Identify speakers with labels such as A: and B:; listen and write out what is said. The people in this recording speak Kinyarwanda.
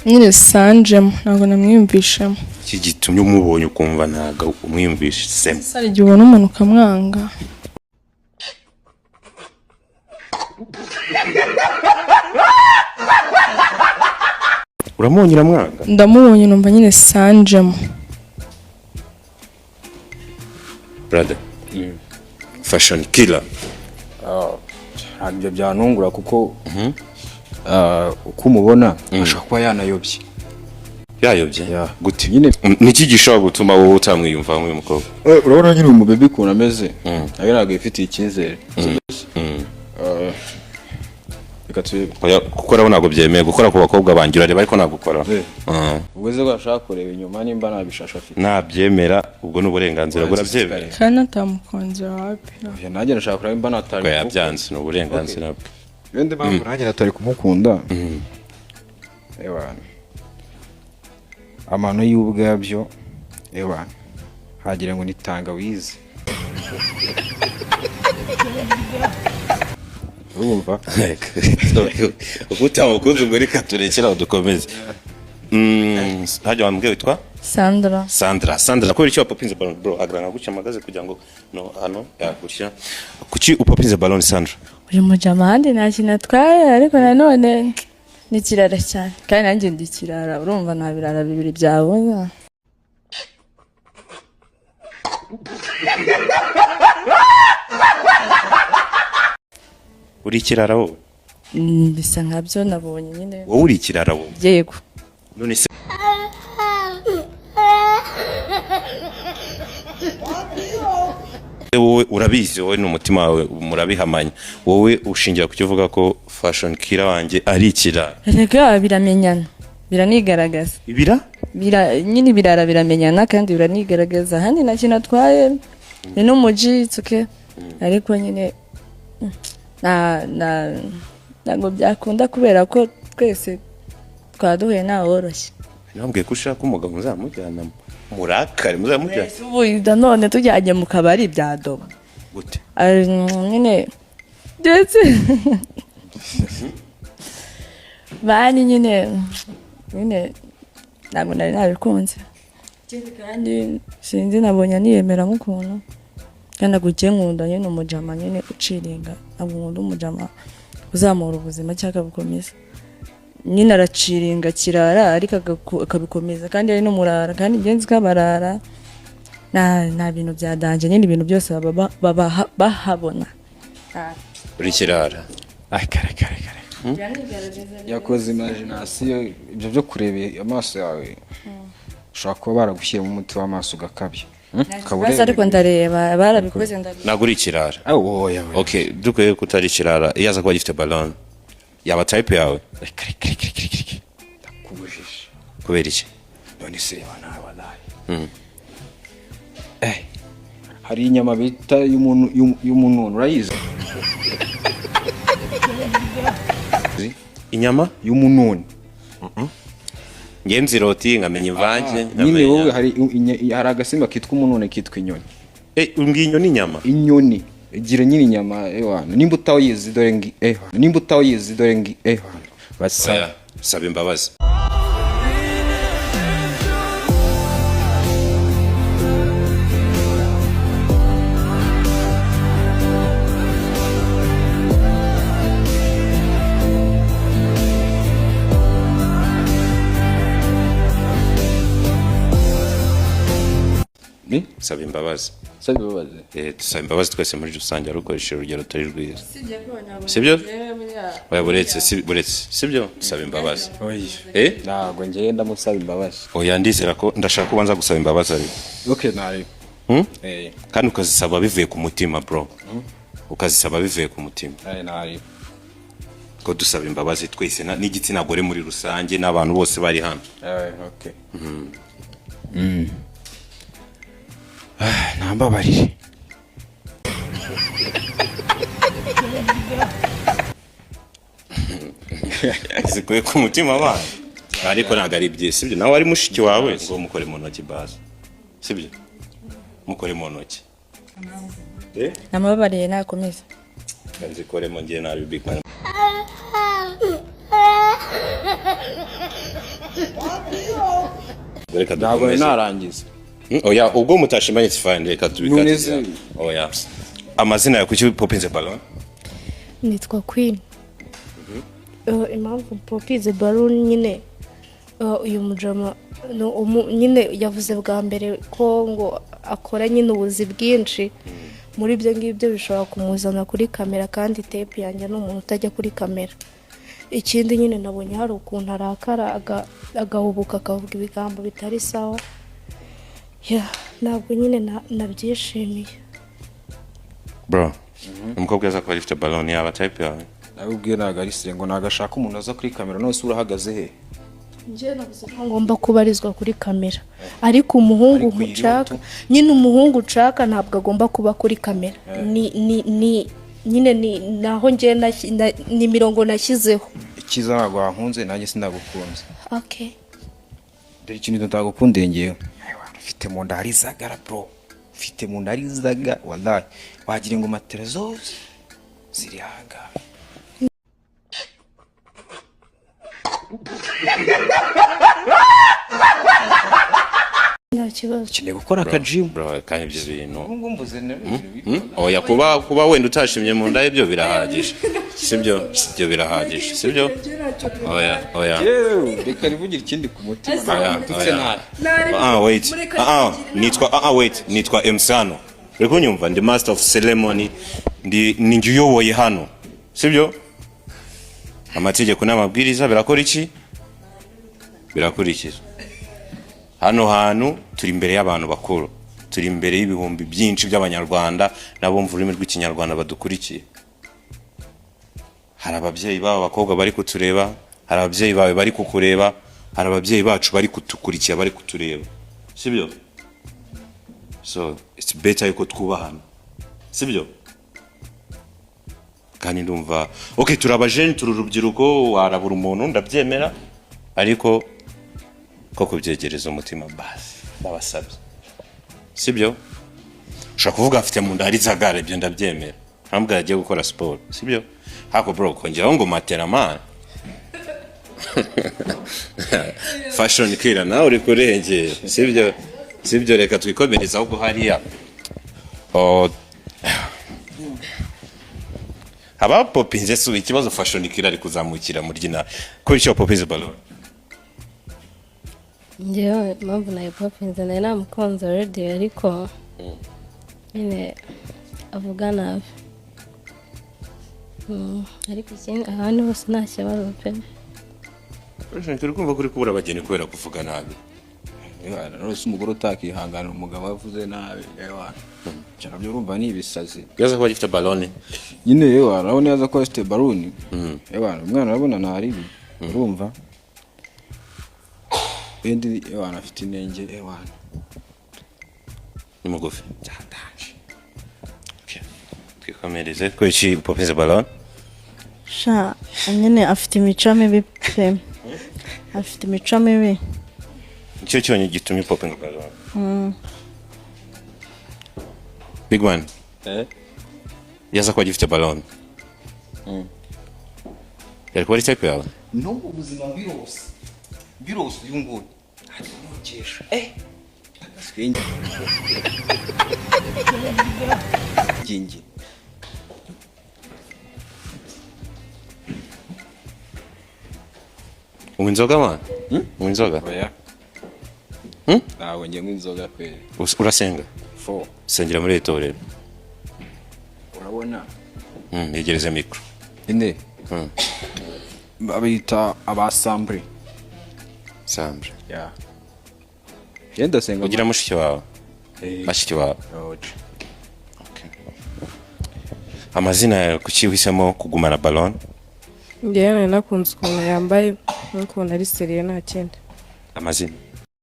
A: Nyine sanjemo, ntabwo namwiyumvishemo.
B: Iki gitumye umubonye ukumva ntabwo umwiyumvisemo?
A: Hari igihe ubona umuntu ukamwanga.
B: Uramubonye uramwanga?
A: Ndamubonye numva nyine sanjemo.
B: Brother, Fashion Killer.
C: Ntabwo ibyo byantungura kuko uko umubona ashobora kuba yanayobye.
B: Yayobye?
C: Yeah.
B: Gute?
C: Nyine.
B: Niki gishobora gutuma wowe utamwiyumvamo uyu mukobwa?
C: Urabona nyine umubebe ukuntu ameze, nawe ntabwo yifitiye icyizere. Reka turebe.
B: Oya, gukora ntabwo byemewe gukora ku bakobwa banjye. Urareba ariko ntabwo ukora.
C: Ubwo se ko ashaka kureba inyuma nimba nta bishasha afite?
B: Nabyemera, ubwo ni uburenganzira bwe, urabyemera?
A: Kandi atamukunze wapi.
C: Oya, nanjye ndashaka kureba nimba natari
B: Ubwo yabyanze, ni uburenganzira bwe.
C: Wenda impamvu nanjye natari kumukunda, ewana, amano y'ubwabyo, ewana, hagira ngo ni tangawizi, urumva?
B: Uko utamukunze, ubwo reka turekere aho dukomeze. Hajya wambwiye witwa?
A: Sandra.
B: Sandra, Sandra, kubera icyo wapopinze balloon? Bro, agaragara nka gutya mpagaze kugira ngo no hano yagutya. Kuki upopinze balloon, Sandra?
D: Uyu mujama ahandi nta kintu atwaye, ariko nanone ni ikirara cyane, kandi nanjye ndi ikirara. Urumva nta birara bibiri byabona.
B: Uri ikirara wowe?
D: Bisa nkabyo nabonye nyine.
B: Wowe uri ikirara wowe?
D: Yego.
B: None se wowe urabizi, wowe n'umutima wawe murabihamanya, wowe ushingira ku cyo uvuga ko Fashion Killer wanjye ari ikirara?
D: Erega biramenyana, biranigaragaza.
B: Ibira?
D: Nyine ibirara biramenyana kandi biranigaragaza. Ahandi nta kintu atwaye, ni n'umuji, it's okay, ariko nyine ntabwo byakunda kubera ko twese twaduhuye ntaworoshye.
B: Nambwiye ko ushaka umugabo muzamujyana murakare, muzamujyana.
D: Ubu nanone tujyanye mu kabari byadoba.
B: Gute?
D: Nyine ndetse bani nyine ntabwo nari nabikunze. Ikindi kandi sinzi, nabonye aniyemera nk'ukuntu, kandi ntabwo ugiye nkunda nyine umujama nyine uciringa. Ntabwo nkunda umujama uzamura ubuzima cyangwa akabukomeza. Nyine araciringa kirara, ariko akabikomeza, kandi ari n'umurara, kandi ingenzi ko abarara nta bintu bya danger nyine, ibintu byose baba bahabona.
B: Uri ikirara?
C: Ay, kare kare kare, yakoze imagination. Ibyo byo kureba amaso yawe, ushobora kuba baragushyiramo umuti w'amaso ugakabya. Ukaba
D: Kibazo, ariko
C: ureba.
D: Ndareba, barabikoze, ndareba.
B: Ntabwo uri ikirara?
C: Ah, oya, oya.
B: Okay, dukwiye ko utari ikirara, iyo aza kuba agifite balloon yaba type yawe?
C: Reka reka reka reka reka reka, ndakubujije.
B: Kubera iki?
C: None se reba nawe, wallahi, hari inyama bita y'umununu, urayizi?
B: Inyama?
C: Y'umununi.
B: Ngenzi nziroti nkamenya imvange.
C: Nyine
B: nkamenya-
C: wowe hari agasimba kitwa umununi, kitwa inyoni.
B: Umbwiye inyoni inyama?
C: Inyoni igira nyine inyama, ewana, nimba utayizi dore ngi, ewana, nimba utayizi dore ngi, ewana, basa.
B: Oya, saba imbabazi.
C: Ni
B: Saba imbabazi.
C: Saba imbabazi?
B: Dusaba imbabazi twese muri rusange, arukoresheje urugero rutari rwiza, sibyo? Oya, buretse, buretse, sibyo? Dusaba imbabazi.
C: Oya.
B: Eh.
C: Ntabwo ngewe ndamusaba imbabazi.
B: Oya, ndizera ko ndashaka ko ubanza gusaba imbabazi ariko.
C: Okay, ntareba.
B: Kandi ukazisaba bivuye ku mutima, bro, ukazisaba bivuye ku mutima.
C: Ntareba.
B: Ko dusaba imbabazi twese n'igitsina gore muri rusange n'abantu bose bari hano.
C: Okay. Ntambabarire.
B: Zikuye ku mutima abana, ariko ntabwo ari byiza, sibyo? Nawe ari mushiki wawe ngo mukore mu ntoki bazi, sibyo? Mukore mu ntoki.
D: Namubabariye, nakomeza.
B: Nzikoremo ngiye nabi, big man. Reka
C: Ntabwo nari
B: dukomeze.
C: narangiza.
B: Oya, ubwo mutashimanye, it's fine, reka
C: None
B: tubikatira. Oya, amazina yawe? Kuki popinze balloon?
E: Nitwa Queen. Impamvu popinze balloon nyine, uyu mujama nyine yavuze bwa mbere ko ngo akora nyine ubuzi bwinshi. Muri ibyo ngibyo bishobora kumuzana kuri kamera, kandi type yanjye ni umuntu utajya kuri kamera. Ikindi nyine nabonye hari ukuntu arakara, agahubuka, akavuga ibigambo bitari sawa. Yeah, ntabwo nyine nabyishimiye.
B: Bro, umukobwa aza kuba afite balloon yaba type yawe?
C: Nawe ubwiye ntabwo ari sire, ngo ntabwo ashaka umuntu aza kuri kamera. None se urahagaze he?
E: Njye navuze ko ngomba kubarizwa kuri kamera, ariko umuhungu
C: Ariko iyi
E: nshaka
C: tu.
E: nyine, umuhungu nshaka ntabwo agomba kuba kuri kamera. Ni nyine ni naho njye ni imirongo nashyizeho.
C: Icyiza ntabwo wankunze, nanjye sinagukunze.
E: Okay.
C: Dore ikintu ntagukundiye ngewe. Aiwa, ufite mu nda hari zagara, bro, ufite mu nda hari zaga, wallahi wagira ngo matera zose ziri ahangaha.
E: Nta kibazo.
C: Ukeneye gukora akajimu.
B: Bro, kandi ibyo bintu
C: Ubu ngubu mvuze
B: Oya, kuba wenda utashimye mu nda, ibyo birahagije, sibyo? Ibyo birahagije, sibyo? Oya, oya.
C: Yewe, reka nivugire ikindi ku mutima.
B: Oya,
C: Ndetse
B: oya.
C: nabi.
B: Ah, wait, ah, nitwa, ah, wait, nitwa Emsano, uri kunyumva? Ndi master of ceremony, ndi ni njye uyoboye hano, sibyo? Amategeko n'amabwiriza birakora iki? Birakurikizwa hano hantu. Turi imbere y'abantu bakuru, turi imbere y'ibihumbi byinshi by'Abanyarwanda n'abumva ururimi rw'Ikinyarwanda badukurikiye. Hari ababyeyi b'aba bakobwa bari kutureba, hari ababyeyi bawe bari kukureba, hari ababyeyi bacu bari kutukurikira, bari kutureba, sibyo? So it's better yuko twubahana, sibyo? Kandi ndumva okay, turi abajeni, turi urubyiruko, warabura umuntu ndabyemera, ariko ko kubyegereza umutima basi ndabasabye, sibyo? Ushobora kuvuga afite mu nda hari zagara, ibyo ndabyemera, ntabwo yagiye gukora siporo, sibyo? Hako bro, kongeraho ngo matera man, Fashion Killer, nawe uri kurengera, sibyo? Sibyo, reka twikomereze ahubwo hariya. Oh, abapopinze si ikibazo. Fashion Killer ari kuzamukira mu ryina kubera icyo wapopinze balloon?
F: Njyewe impamvu nayipopinze, nari namukunze already, ariko nyine avuga nabi. Ariko ikindi ahandi hose nta kibazo pe.
B: Fashion Killer, kumva ko uri kubura abageni kubera kuvuga nabi?
C: Ewana, none se umugore utakihanganira umugabo avuze nabi, ewana, cyane byo urumva ni ibisazi.
B: Yaza kuba gifite balloon?
C: Nyine ewana, urabona yaza kuba afite balloon, ewana, umwana urabona ntaribi, urumva wendi, ewana, afite inenge, ewana.
B: Ni mugufi. Okay. Twikomereze. Kubera iki popinze balloon?
G: Sha nyine afite imico mibi pe, afite imico mibi.
B: Nicyo cyonyine gitumye popinga balloon? Big man.
C: Eh?
B: Yaza kuba gifite balloon, yari kuba ari type yawe?
C: N'ubu buzima birose birose, uyu nguyu arimwogesha agaswenge gingi.
B: Unywa inzoga man? Unywa inzoga?
C: Oya. Ntabwo njye nywa inzoga kweri.
B: Urasenga?
C: Fo.
B: Sengera muri iri torero?
C: Urabona.
B: Yegereze mikoro.
C: Ine babita abasambure.
B: Sambure.
C: Ya, genda senga.
B: Ugira mushiki wawe?
C: Eh.
B: Bashiki bawe?
C: Oje.
B: Amazina yawe? Kuki uhisemo kugumana balloon?
A: Njyewe nari nakunze ukuntu yambaye n'ukuntu ari sérieux, nta kindi.
B: Amazina?